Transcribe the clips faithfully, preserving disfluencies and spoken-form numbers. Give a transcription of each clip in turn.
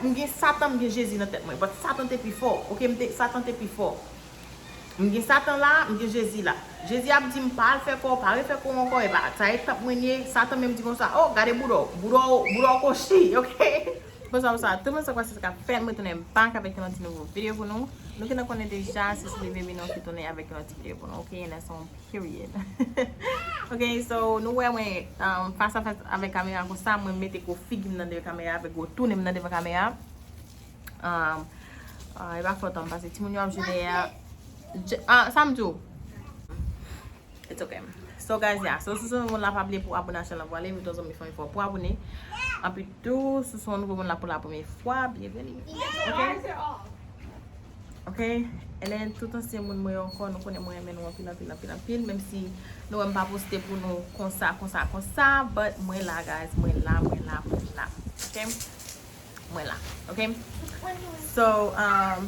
M gen Satan, m gen Jezi nan tèt mwen. But Satan te pi fò. Ok, m te, Satan te pi fò. M gen Satan la, m gen Jezi la. Jezi ap di m pa al fè kò, pa refè kò ankò, e pa sa e tanp mwen ye. Satan menm di konsa, oh, gade bouda w, bouda w, bouda w kochi, ok? Konsa, konsa, tout moun sa kwè se sa k ap fèt, mwen tounen back avèk yon ti nouvo videyo pou nou. Nou gentan konnen deja, si se Live Baby nou ki tounen avèk yon ti videyo pou nou, ok? And that's on period. Ok, so, nou wè mwen, um, fas a fas avèk kamera konsa, mwen mete gwo figi m nan devan kamera, avèk gwo tounen m nan devan kamera. Um, ah, e pa fòt an m pase timoun yo ap jwe dèyè a. J- ah, sa m di w? It's okay. So guys, yeah. So sou sou moun la pa bliye pou abone a chanèl la pou ale, vito zanmi fanmi fò pou abone. Anpi tou, sou sou nouvo moun la pou la premye fwa, byenveni. Ok? Ok? And then tout ansyen moun mwen yo ankò, nou konnen mwen renmen nou anpil, anpil, anpil, anpil. Menm si nou wè m pa poste pou nou konsa, konsa, konsa, but mwen la, guys, mwen la, mwen la, mwen la. Ok? Mwen la, ok? So, um,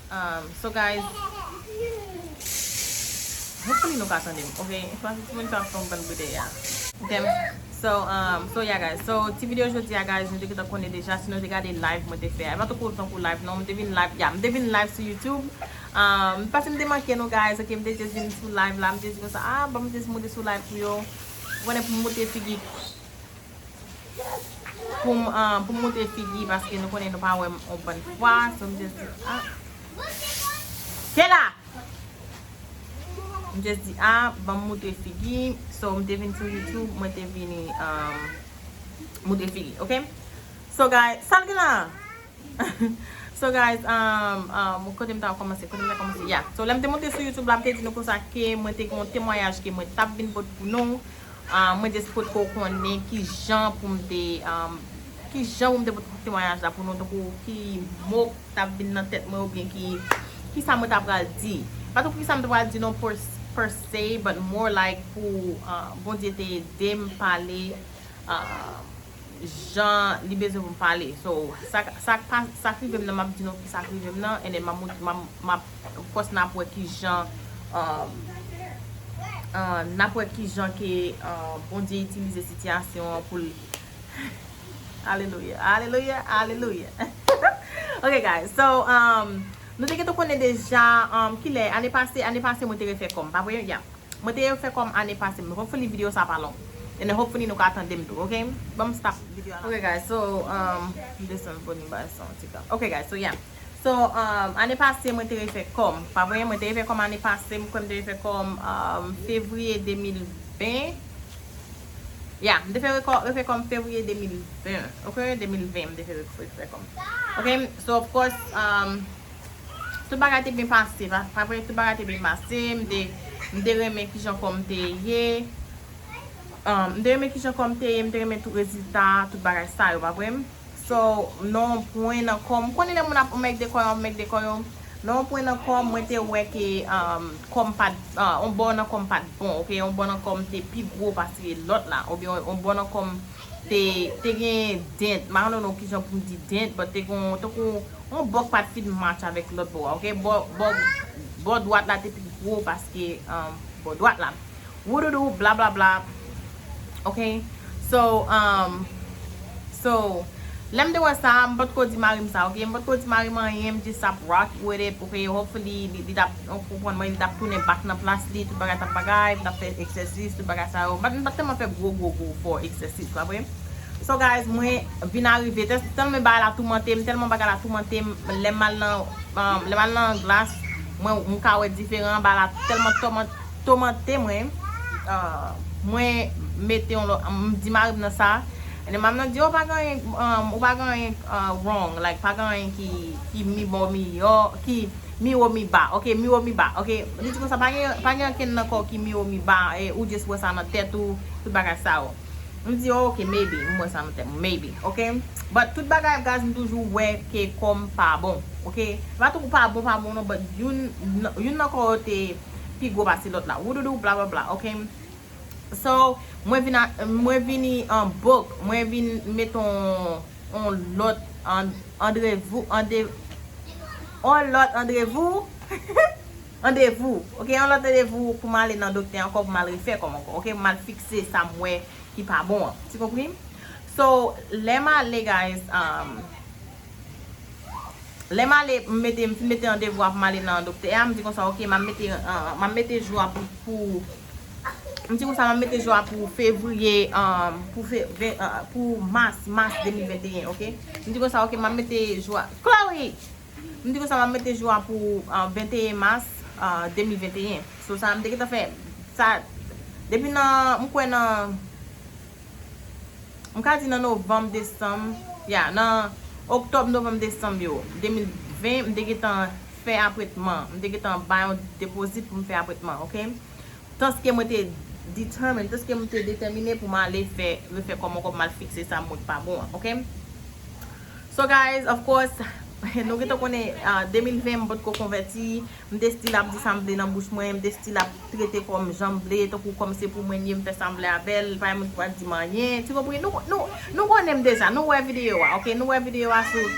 um, so guys, hopefully nou ka tande m, ok? Paske timoun sa ap fè yon bann bri dèyè a. Ok? So, um, so yeah, guys. So, ti videyo jodi a, guys, nou te gentan konnen deja, si nou te gade live mwen te fè a. E pa tankou, tankou live, non, mwen te vin live, yeah, mwen te vin live sou YouTube. Um, paske mwen te manke nou, guys, ok, mwen te just vin sou live la, mwen te di konsa, ah, ban mwen just moute sou live pou yo. Ou konnen pou m moute figi pou m, ah, pou m moute figi, paske nou konnen nou pa wè m on bann fwa, so m just di, ah. Kela! M just di, ah, ban m moute figi. So, m te vin sou YouTube, mwen te vini, um, moute figi, ok? So, guys, sa l gen la? So, guys, um, um, kote m ta kòmanse? Kote m ta kòmanse? Yeah. So, lè m te monte sou YouTube la, m te di nou konsa ke mwen te gen yon temwayaj ke mwen t ap vin pote pou nou. Ah, mwen just potko konnen ki jan pou m te, um, ki jan pou m te pote temwayaj la pou nou, tankou ki mo k t ap vin nan tèt mwen, oubyen ki, ki sa mwen ta pral di. Pa tankou ki sa m ta pral di non per, per se, but more like pou, ah, Bondye te ede m pale, ah, jan li bezwen pou m pale. So, sa, sa, pa, sa k rive m nan, m ap di nou ki sa k rive m nan, and then m ap, m ap, m ap, of course, n ap wè ki jan, um, uh, n ap wè ki jan ke, uh, Bondye itilize sitiyasyon an pou l. Alelouya, alelouya, alelouya. Ok, guys, so, um, nou te gentan konnen deja, um, kilè, ane pase, ane pase, mwen te refè kò m, pa vre? Yeah. Mwen te refè kò m ane pase, men hopefully videyo sa pa long. And then hopefully nou ka tande m tou, ok? Ban m stop videyo a la. Ok, guys, so, um, m desann volim ba son ti kan. Ok, guys, so, yeah. So, um, ane pase, mwen te refè kò m. Pa vre, mwen te refè kò m ane pase, m kwè m te refè kò m, um, fevriye de mil ven. Yeah, m te fè rekò, refè kò m fevriye de mil ven. Ok, de mil ven, m te fè re-, refè kò m. Ok, so, of course, um, tout bagay te byen pase, pa, pa vre, tout bagay te byen pase, m te, m te renmen kijan kò m te ye. Um, m te renmen kijan kò m te ye, m te renmen tout rezilta, tout bagay sa yo, pa vre? So, nan yon pwen nan kò m, konnen lè moun ap mèg de kò yo, ap mèg de kò yo, nan yon pwen nan kò m, mwen te wè ke, um, kò m pa t, uh, yon bò nan kò m pa t bon, ok? Yon bò nan kò m te pi gwo pase lòt la, oubyen yon bò nan kò m te, te gen dent, m pa konnen non kijan pou m di dent, but te gen yon, tankou yon bò k pa t fin match avèk lòt bò a, ok? Bò, bò, bò dwat la te pi gwo pase, um, bò dwat la. Woudoudou, bla, bla, bla. Ok? So, um, so, lè m te wè sa, m potko di mari m sa, ok? M potko di mari m anyen, m just ap rock with it, ok? Hopefully, li, li t ap, ou konprann mwen, li t ap tounen back nan plas li, tout bagay t ap bagay, m t ap fè egzèsis, tout bagay sa yo. M pa t, m pa t tèlman fè gwo, gwo, gwo fò egzèsis, pa vre? So, guys, mwen vin arive, tèl, tèlman bagay la toumante m, tèlman bagay la toumante m, lè m al nan, um, lè m al nan glas, mwen, m ka wè diferan, bagay la tèlman tòman-, toumante mwen, uh, mwen mete yon lòt, m di mari m nan sa, and then mari m nan di, oh, pa gen anyen, um, ou pa gen anyen, uh, wrong, like, pa gen anyen ki, ki mi bò, mi yò, ki mi wo, mi ba, ok, mi wo, mi ba, ok, li di konsa, pa gen, pa gen ankenn nan kò w ki mi wo, mi ba, e, ou just wè sa nan tèt ou, tout bagay sa yo. M di, oh, ok, maybe, m wè sa nan tèt mwen, maybe, ok? But tout bagay, guys, m toujou wè ke kò m pa bon, ok? Pa tankou pa bon, pa bon non, but youn, youn nan kò yo te pi gwo pase lòt la. Woudoudou, bla, bla, bla, ok? So, mwen vin a, mwen vini an book, mwen vin met on, on lòt an, andrevou, ande, on lòt andrevou, andevou, ok, on lòt andevou pou m ale nan doktè ankò, pou m al refè kò m ankò, ok, pou m al fikse sa m wè ki pa bon an. Ti konpri? So, lè m ale, guys, um, Lè m ale, m mete, m fin mete randevou a pou m ale nan doktè a, m di konsa, ok, m ap mete, uh, m ap mete jou a pou, pou, m di konsa, m ap mete jou a pou fevriye, um, pou fe, ven, uh, pou mas, mas de mil venteyen, ok? M di konsa, ok, m ap mete jou a, Chloe! M di konsa, m ap mete jou a pou, uh, venteyen mas, uh, de mil venteyen. So, sa, m te gentan fè, sa, depi nan, m kwè nan, m ka di nan novanm, desanm, ya, nan oktòb, novanm, desanm yo, de mil ven, m te gentan fè apwentman. M te gentan bay yon depozit pou m fè apwentman, ok? Tanske mwen te determine, tanske mwen te detèmine pou m ale fè, refè kò m ankò, pou m al fikse sa m wè k pa bon an, ok? So guys, of course, nou gentan konnen, ah, de mil ven m potko konvèti, m te still ap di sa m vle nan bouch mwen, m te still ap trete kò m jan m vle, tankou kò m se pou mwen li ye, m fè sa m vle avè l, pa gen moun ki pral di m anyen. Tu konprann? Nou, nou, nou konnen m deja, nou wè videyo a, ok? Nou wè videyo a sou,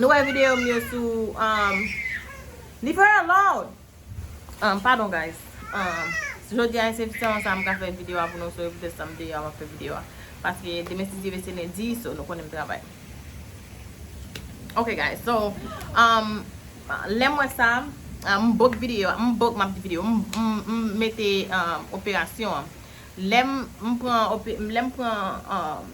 nou wè videyo m yo sou, um, leave her alone! Um, pardon, guys. Um, jodi a, se sèlman sa m ka fè videyo a pou nou, so, poutèt sa m deyò a, m ap fè videyo a. Paske demen, si Dye vle, se lendi, so, nou konnen m travay. Ok, guys, so, um, lè m wè sa, um, m book videyo a, m book, m ap di videyo, m, m, m mete, um, operasyon an. Lè m, m pran, ope- lè m pran, um,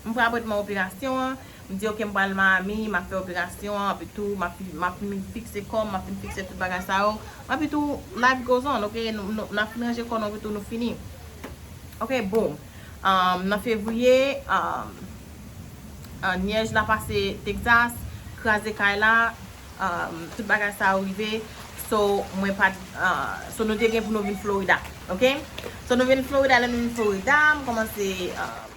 m pran apwentman operasyon an, m di, ok, m pral Miami, m ap fè operasyon an, epi tou, m ap, m ap fin fikse kò m, m ap fin fikse tout bagay sa yo. Epi tou, life goes on, ok? Nou, nou, n ap fin ranje kò nou, epi tou, nou fini. Ok, boom. Um, nan fevriye, um, uh, nyèj la pase Texas, kraze kay la, um, tout bagay sa yo rive. So, mwen pa t, uh, so, nou te gen pou nou vin Florida, ok? So, nou vin Florida, lè nou vin Florida, m kòmanse, um,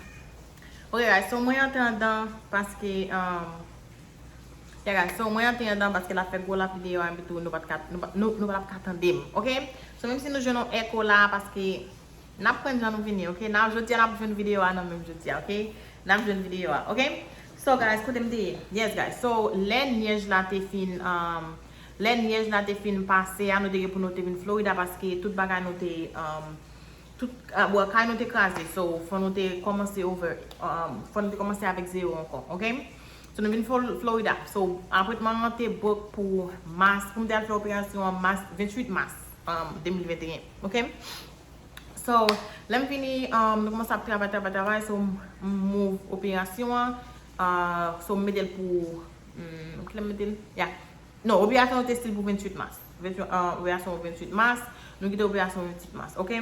Ok, guys, so mwen antre andan paske, um, yeah, guys, so mwen antre andan paske l ap fè gwo lapli deyò a, epi tou nou pa t ka, nou pa, nou, nou pa t ap ka tande m, ok? So, menm si nou jwenn yon echo la, paske n ap pran jan nou vini, ok? Nan jodi a, n ap jwenn videyo a nan menm jodi a, ok? N ap jwenn videyo a, ok? So, guys, kote m te ye? Yes, guys, so, lè nyèj la te fin, um, lè nyèj la te fin pase a, nou te gen pou nou te vin Florida paske tout bagay nou te, um, Tout, ah, bon, kay nou te kraze, so, fò nou te kòmanse over, um, fò nou te kòmanse avèk zewo ankò, ok? So, nou vin Flo- Florida. So, apwentman an te book pou mas, pou m te al fè operasyon an mas, venntuit mas, um, de mil venteyen, ok? So, lè m vini, um, nou kòmanse ap travay, travay, travay, so, m, m move operasyon an, ah, so, m mete l pou, hmm, kilè m mete l? Yeah. Non, operasyon an te still pou venntuit mas. Venntuit, ah, operasyon venntuit mas, nou kite operasyon venntuit mas, ok?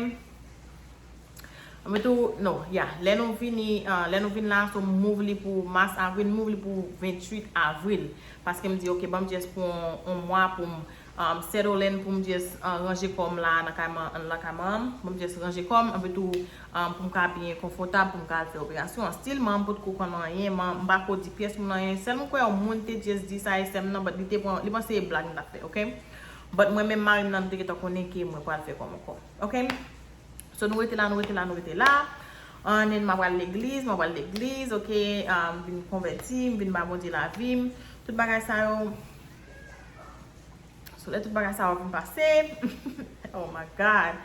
Mwen tou, non, ya, lè nou vini, ah, lè nou vin la, so m move li pou mas, avril, m move li pou venntuit avril. Paske m di, ok, ban m just pran yon, yon mwa pou m, um, settle in, pou m just, ah, ranje kò m la, nan kay mwen, anndan kay mwen an, pou m just ranje kò m, epi tou, um, pou m ka byen konfòtab, pou m ka al fè operasyon an. Still, man, m potko konn anyen, man, m pa ko di pyès moun anyen. Sèl m kwè yon moun te just di sa, e sè m nan, but li te pran, li panse e blag m t ap fè, ok? But mwen menm, mari m nan, nou te gentan konnen ke mwen pral fè kò m ankò, ok? So, nou rete la, nou rete la, nou rete la. And then, m ap al legliz, m ap al legliz, ok? Ah, m vin konvèti, m vin ba Bondye lavi m. Tout bagay sa yo. So, lè tout bagay sa yo vin pase. Oh my God.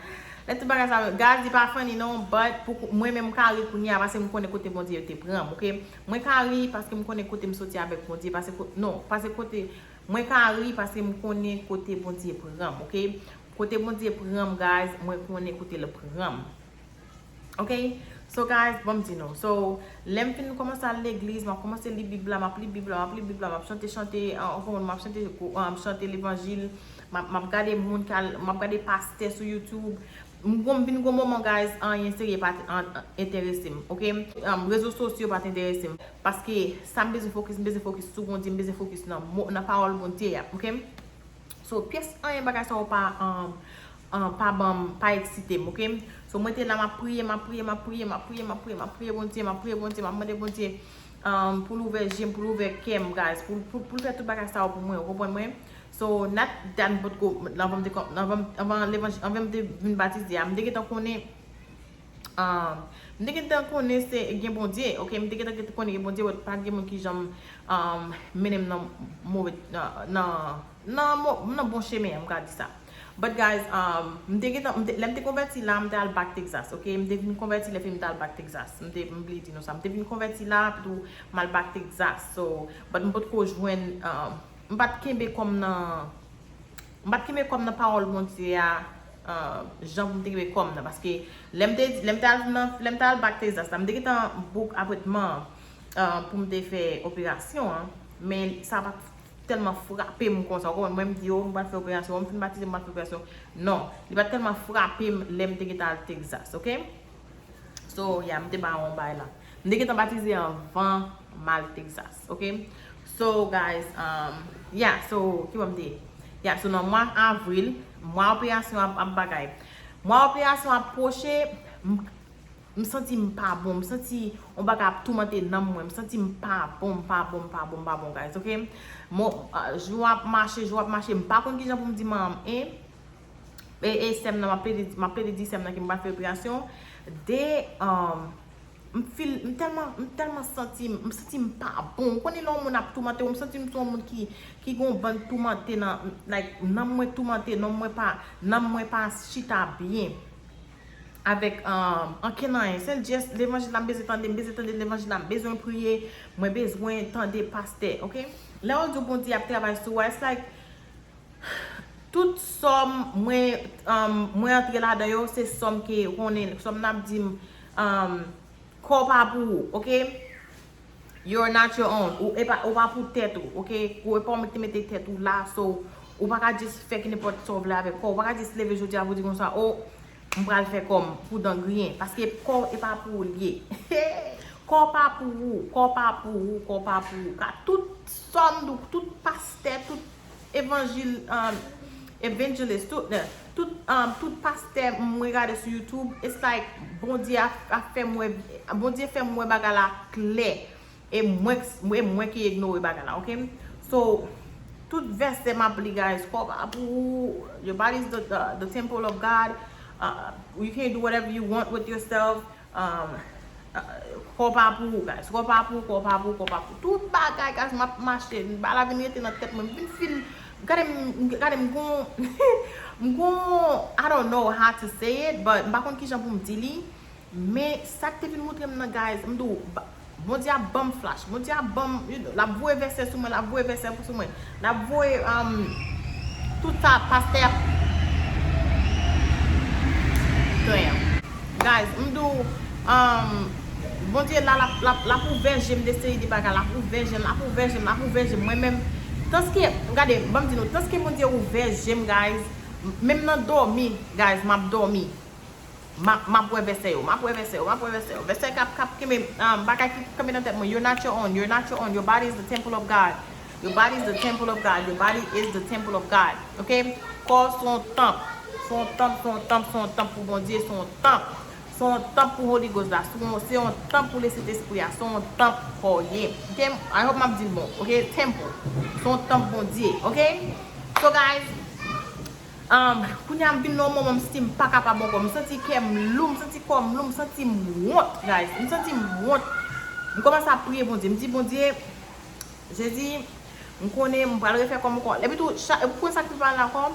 Lè tout bagay sa yo, guys, li pa funny non, but pou kou- mwen menm, m ka ri kounye a, paske m konnen kote Bondye te pran m, ok? Mwen ka ri paske m konnen kote m soti avèk Bondye, paske ko- non, paske kote, mwen ka ri paske m konnen kote Bondye pran m, ok? Kote Bondye pran m, guys, mwen konnen kote l pran m. Ok? So, guys, bon, m di nou. So, lè m fin kòmanse al legliz, m ap kòmanse li Bib la, m ap li Bib la, m ap li Bib la, m ap chante, chante, ah, m ap chante, ah, m ap chante levanjil, m ap, m ap gade moun k al, m ap gade pastè sou YouTube. M gon- m vin gon moman, guys, anyen serye pa t- an- an- enterese m, ok? Um, rezo sosyo pa t enterese m. Paske sa m bezwen fokis, m bezwen fokis sou Bondye, m bezwen fokis nan mo- nan pawòl Bondye a, ok? So, pyès anyen bagay sa yo pa, um, um, pa ban m, pa eksite m, ok? So, mwen te la, m ap priye, m ap priye, m ap priye, m ap priye, m ap priye, m ap priye Bondye, m ap priye Bondye, m ap mande Bondye, um, pou l ouvè je m, pou l ouvè kè m, guys, pou, pou, pou l fè tout bagay sa yo pou mwen, ou konprann mwen? So, not that m potko, anvan m te kon- anvan m- anvan levanj- anvan m te vin batize a, m te gentan konnen, um, m te gentan konnen se gen Bondye, ok? M te gentan konnen gen Bondye, but pa t gen moun ki janm, um, mennen m nan move, nan, nan, nan mo- nan bon chemen an, m ka di sa. But guys, um, m te gentan, m te- lè m te konvèti la, m te al back Texas, ok? M te vin konvèti lè fini m te al back Texas. M te, m bliye di nou sa. M te vin konvèti la, epi tou, m al back Texas. So, but m potko jwenn, um, m pa t kenbe kò m nan, m pa t kenbe kò m nan pawòl Bondye a, uh, jan pou m te kenbe kò m nan. Paske lè m te, lè m te al nan, lè m te al back Texas la, m te gentan book apwentman an, uh, pou m te fè operasyon an. Men sa pa t tèlman frape m konsa. Ou konprann, mwen m di, "Oh, m pral fè operasyon, oh, m fin batize, m pral fè operasyon." Non, li pa t tèlman frape m lè m te gentan al Texas, ok? So, yeah, m te ba yon bay la. M te gentan batize anvan m al Texas, ok? So, guys, um, yeah, so, ki bò m te ye? Yeah, so, nan mwa avril, mwa operasyon ap, ap bagay. Mwa operasyon ap pwoche, m, m santi m pa bon, m santi yon bagay ap toumante nanm mwen, m santi m pa bon, m pa bon, m pa bon, m pa bon, guys, ok? Mo, uh, jou ap mache, jou ap mache, m pa konn kijan pou m di manman m, en, e, e sè m nan, m ap plede, m ap plede di sè m nan ke m pral fè operasyon. De, um, m feel, m tèlman, m tèlman santi, m santi m pa bon. Ou konnen lè yon moun ap toumante w, m santi m se yon moun ki, ki gen yon bann toumante nan, like, nanm mwen toumante, nanm mwen pa, nanm mwen pa chita byen avèk, um, ankenn anyen. Sèl just levanjil la m bezwen tande, m bezwen tande levanjil la, m bezwen priye, mwen bezwen tande pastè, ok? Lè yo di w Bondye ap travay sou ou a, it's like, tout sòm mwen, um, mwen antre ladan yo, se sòm ke konnen, sòm n ap di m, um, kò w pa pou ou, ok? You're not your own. Ou, e pa, ou pa pou tèt ou, ok? Ou e pa ou menm ki te mete tèt ou la, so, ou pa ka just fè ki nenpòt sa w vle avèk kò w. Ou pa ka just leve jodi a pou di konsa, "Oh, m pral fè kò m pou dan griyen." Paske kò w e pa pou ou l ye. Kò w pa pou ou, kò w pa pou ou, kò w pa pou ou. Ka tout sòm, tout pastè, tout evanjil, um, evangelist, tout, eh, tout, um, tout pastè mwen gade sou YouTube, it's like Bondye a, a fè m wè, Bondye fè m wè bagay la klè. E mwen, e mwen ki ignore bagay la, ok? So, tout vèsè m ap li, guys, kò pa pou ou, your body is the, the, the temple of God. Uh, you can do whatever you want with yourself. Um, uh, kò pa pou ou, guys. Kò pa pou ou, kò pa pou ou, kò pa pou ou. Tout bagay, guys, m ap mache. Bagay la vin rete nan tèt mwen. M vin feel, gade m, gade m gon, m gon, I don't know how to say it, but m pa konn kijan pou m di li. Men sa k te vin montre m nan, guys, m di w, ba-, Bondye ap ban m flash. Bondye ap ban m, you know, l ap voye vèsè sou mwen, l ap voye vèsè sou mwen. L ap voye, um, tout sa pastè ap. Damn. Guys, m di w, um, Bondye la, l ap, l ap, l ap ouvè je m de seri de bagay, l ap ouvè je m, l ap ouvè je m, l ap ouvè je m. Mwen menm, tanske, gade, ban m di nou, tanske Bondye ouvè je m, guys, menm nan dòmi, guys, m ap dòmi. M ap, m ap wè vèsè yo, m ap wè vèsè yo, m ap wè vèsè yo. Vèsè k ap, k ap kenbe, um, bagay ki kanpe nan tèt mwen. You're not your own, you're not your own. Your body is the temple of God. Your body is the temple of God. Your body is the temple of God. Ok? Kò w se yon tanp. Se yon tanp, se yon tanp, se yon tanp pou Bondye, se yon tanp. Se yon tanp pou Holy Ghost la. Se yon, se yon tanp pou Lesentespri a. Se yon tanp kò w ye. Ok? I hope m ap di l bon. Ok? Temple. Se yon tanp Bondye. Ok? So, guys, Um, kounye a m vin nan yon moman m santi m pa kapab ankò. M santi kè m lou, m santi kò m lou, m santi m wont, guys. M santi m wont. M kòmanse ap priye Bondye. M di, "Bondye, Jezi, m konnen m pral refè kò m ankò." Epi tou, chak, epi konn sa k pi mal la ankò,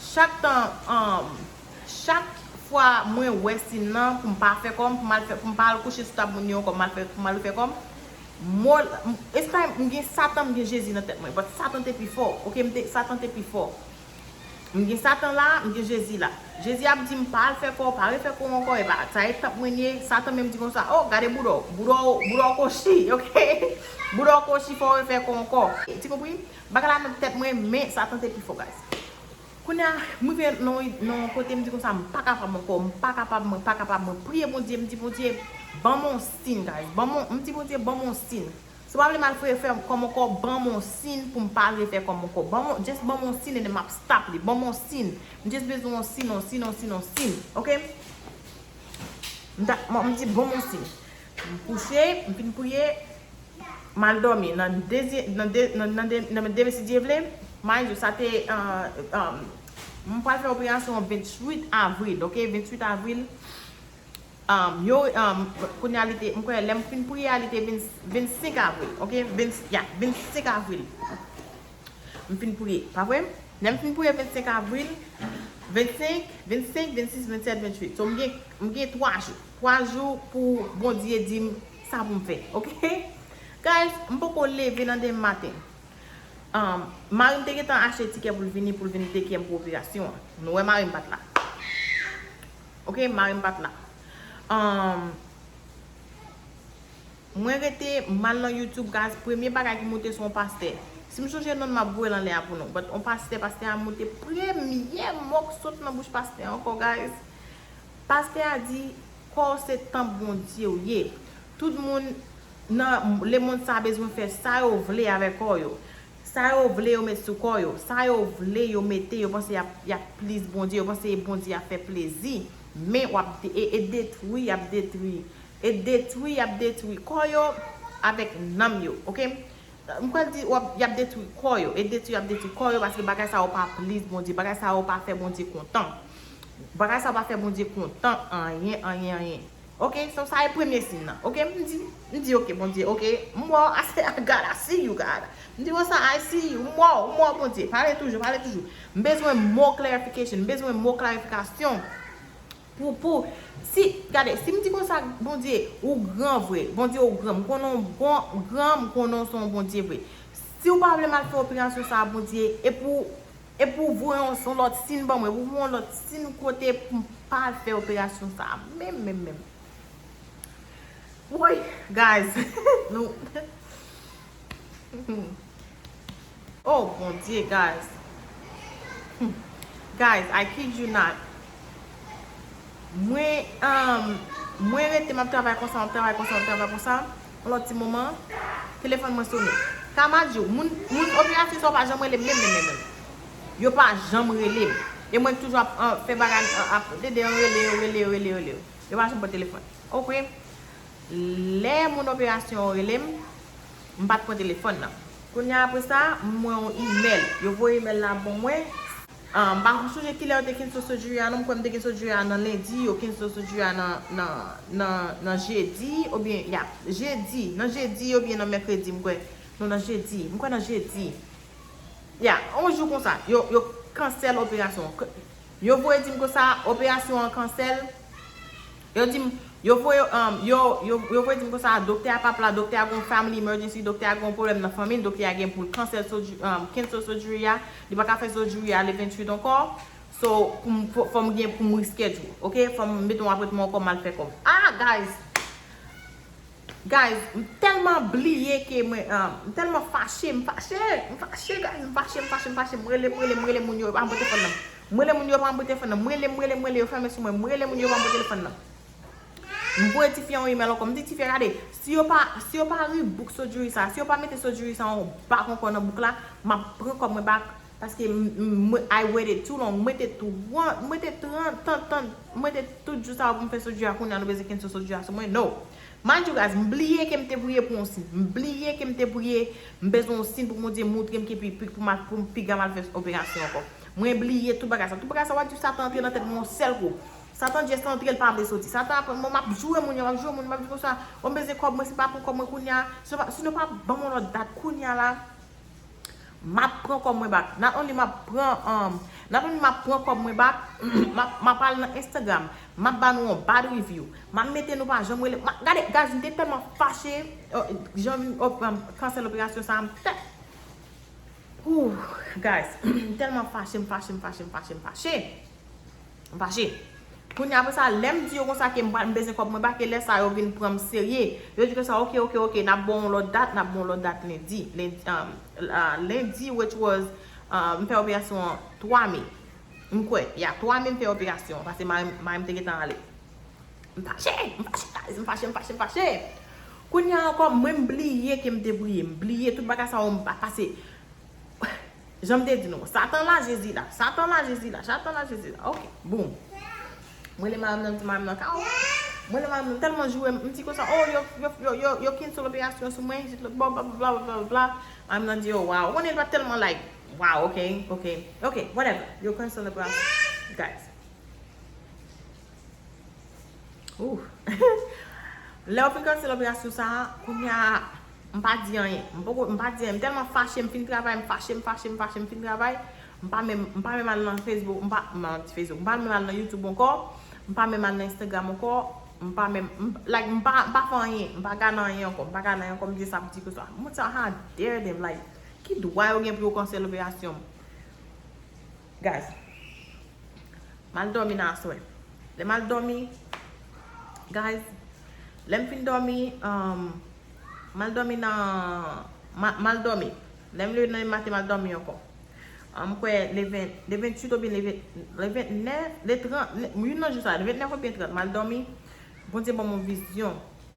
chak tan, um, chak fwa mwen wè siy nan pou m pa fè kò m, pou m al fè, pou m pa al kouche sou tab moun yo ankò, m al fè, pou m al refè kò m, mo, m, it's like m gen Satan, m gen Jezi nan tèt mwen. But Satan te pi fò, ok? M te, Satan te pi fò. M gen Satan la, m gen Jezi la. Jezi ap di m, "Pa al fè kò w, pa refè kò w ankò, e pa sa e tanp mwen ye." Satan menm di konsa, "Oh, gade bouda w, bouda w, bouda w kochi, ok? Bouda w kochi, fò w refè kò w ankò." Ti konpri? Bagay la nan tèt mwen, men Satan te pi fò, guys. Kounye a, m rive nan, nan yon kote, m di konsa, "M pa kapab ankò, m pa kapab, mwen pa kapab." Mwen priye Bondye, m di, "Bondye, ban m yon siy, guys. Ban m yon," m di, "Bondye, ban m yon siy." Si w pa vle m al fè, fè kò m ankò, ban m yon siy pou m pa al refè kò m ankò. Ban m, just ban m yon siy, and then m ap stop li. Ban m yon siy. M just bezwen yon siy, yon siy, yon siy, yon siy. Ok? M ta, m, m di, "Ban m yon siy." M kouche, m fin priye, m al dòmi. Nan dezye, nan de, nan, nan de, nan demen si Dye vle, mind you, sa te, uh, um, m pral fè operasyon an venntuit avril, ok? Venntuit avril, Um, yo, um, kounye a li te, m kwè, lè m fin priye a, li te venn, vennsenk avril, ok? Venn, ya, vennsenk avril. M fin priye, pa vre? Lè m fin priye vennsenk avril, vennsenk, vennsenk, vennsis, vennsèt, venntuit. So, m gen, m gen twa jou. Twa jou pou Bondye di m sa pou m fè, ok? Guys, m poko leve nan demen maten. Um, mari m te gentan achte tikè pou l vini, pou l vin teke m pou operasyon an. Nou wè mari m pa t la. Ok, mari m pa t la. Um, mwen rete, m al nan YouTube, guys, premye bagay ki moute se yon pastè. Si m sonje non l, m ap voye l anlè a pou nou. But yon pastè, pastè a moute, premye mo k sot nan bouch pastè a ankò, guys. Pastè a di, kò w se tanp Bondye w ye. Tout moun nan lemonn sa a bezwen fè sa yo vle avèk kò yo. Sa yo vle yo met sou kò yo. Sa yo vle yo mete, yo panse y ap, y ap please Bondye, yo panse Bondye ap fè plezi. Men w ap de-, e, e detwi, y ap detwi. E detwi, y ap detwi kò yo avèk nanm yo, ok? M kwè l di, w ap, y ap detwi kò yo. E detwi, y ap detwi kò yo paske bagay sa yo pa please Bondye. Bagay sa yo pa fè Bondye kontan. Bagay sa yo pa fè Bondye kontan anyen, anyen, anyen. Ok, so sa e premye siy nan. Ok, m di, m di, ok, Bondye, ok, m wè w, I say, God, I see you, God. M di, konsa, I see you, m wè w, m wè w, Bondye. Pale toujou, pale toujou. M bezwen mo clarification, m bezwen mo klarifikasyon. Pou, pou, si, gade, si m di konsa, Bondye, ou gran vre, Bondye, ou gran, m konnen w bon, gran, m konnen w se yon Bondye vre. Si w pa vle m al fè operasyon sa a, Bondye, e pou, e pou voye yon, yon lòt siy ban mwen, pou voye yon lòt siy kote pou m pa al fè operasyon sa a. Menm, menm, menm. Woy, guys, nou. Oh, Bondye, guys. Hmm. Guys, I kid you not. Mwen, um, mwen rete, m ap travay konsa, m ap travay konsa, m ap travay konsa. Yon lòt ti moman, telefòn mwen sonnen. Kama di w, moun, moun operasyon sa yo pa janm rele m, menm, menm, menm, menm. Yo pa janm rele m. E mwen toujou ap, an, fè bagay, an, ap, tande, an rele yo, rele yo, rele yo, rele yo. Yo pa janm pran telefòn. Ok. Lè moun operasyon an rele m, m pa t pran telefòn nan. Kounye a, apre sa, m wè yon imèl. Yo voye imèl la ban mwen. Ah, m pa sonje kilè yo te cancel surgery a, non, m kwè m te gen surgery a nan lendi, yo cancel surgery a nan, nan, nan, nan jedi, oubyen, ya, jedi, nan jedi, oubyen nan mèkredi, m kwè. Non, nan jedi, m kwè nan jedi. Ya, yon jou konsa, yo, yo cancel operasyon an. K-, yo voye di m konsa, operasyon an cancel. Yo di m, yo voye, um, yo, yo, yo voye di m konsa, doktè a p ap la, doktè a gon family emergency, doktè a gon pwoblèm nan fanmi l, doktè a gen pou l cancel surgery, um, cancel surgery a, li pa ka fè surgery a le venntuit ankò. So, pou m, fò, fò m gen pou m reschedule, ok? Fò m mete yon apwentman ankò, m al fè kò m. Ah, guys! Guys, m tèlman bliye ke mwen, ah, m tèlman fache, m fache, m fache, guys, m fache, m fache, m fache, m rele, m rele, m rele moun yo, yo pa pran telefòn nan. M rele moun yo, yo pa pran telefòn nan. M rele, m rele, m rele, yo fèmen sou mwen. M rele moun yo, yo pa pran telefòn nan. M voye tifi a yon imèl ankò. M di tifi a, gade, si yo pa, si yo pa rebook surgery sa, si yo pa mete surgery sa yon bak ankò nan book la, m ap pran kòb mwen back. Paske m, m, mwen, I waited too long. Mwen te tran-, mwen te trant, trant, trant, mwen te tout jou sa yo pou m fè surgery a, kounye a nou bezwen cancel surgery a sou mwen. No. Mind you guys, m bliye ke m te priye pou yon siy. M bliye ke m te priye, m bezwen yon siy pou Bondye montre m ke pi, pi, pou m, pou m piga m al fè operasyon ankò. Mwen bliye tout bagay sa. Tout bagay sa, w a di Satan antre nan tèt mwen yon sèl kou. Satan just antre, l pa vle soti. Satan ap, mwen, m ap joure moun yo, m ap joure moun, m ap di konsa, o, m bezwen kòb mwen, si pa pou kòb mwen kounye a, si nou pa, si nou pa ban mwen lòt dat kounye a la, m ap pran kòb mwen back. Not only m ap pran, um, not only m ap pran kòb mwen back, m ap, m ap al nan Instagram. M ap ba nou yon bad review. M ap mete nou pa janm rele. M ap, gade, guys, m te tèlman fache, uh, jan, uh, um, cancel operasyon sa a, m tè-, Ooh, guys, m tèlman fache, m fache, m fache, m fache, m fache. M fache. Kounye a, apre sa, lè m di yo konsa ke m pral, m bezwen kòb mwen back, e lè sa yo vin pran m serye. Yo di konsa, ok, ok, ok, n ap ba w yon lòt dat, n ap ba w yon lòt dat lendi. Lendi, um, ah, lendi, which was, ah, m fè operasyon an twa me. M kwè, ya, twa me m fè operasyon an, paske mari, mari m te gentan ale. M fache, m fache, guys, m fache, m fache, m fache. Kounye a ankò, mwen m bliye ke m te priye, m bliye tout bagay sa yo, m pa pase. Jan m te di nou, Satan la, Jezi la, Satan la, Jezi la, Satan la, Jezi la. Ok, boom. Mwen le mari m nan, m di mari m nan, ka, o. Mwen le mari m nan tèlman joure m, m di konsa, o, yo, yo, yo, yo, yo cancel operasyon sou mwen, jis lòt bò, bla, bla, bla, bla, bla. Mari m nan di, o, waw. Ou konnen li pa t tèlman like, waw, ok, ok, ok, whatever. Yo cancel operasyon, guys. Ooh. Lè yo fin cancel operasyon sa a, kounye a, m pa di anyen. M poko, m pa di anyen. M tèlman fache, m fin travay, m fache, m fache, m fache, m fin travay. M pa menm, m pa menm al nan Facebook, m pa, m pa nan Facebook, m pa menm al nan YouTube ankò, m pa menm al nan Instagram ankò, m pa menm, m, like, m pa, m pa fè anyen, m pa gade anyen ankò, m pa gade anyen ankò, m di sa pou di konsa. Mwen sa, how dare them, like, Ki dwa yo gen pou yo kansèl operasyon m? Guys, m al dòmi nan aswè. Lè m al dòmi, guys, lè m fin dòmi, um, m al dòmi nan, m al dòmi. Lè m leve nan maten, m al dòmi ankò. Um, m kwè le ven, le venntuit oubyen le ven, le vennèf, le trant, le, youn nan jou sa, le vennèf oubyen trant, m al dòmi. Bondye ban m yon vizyon.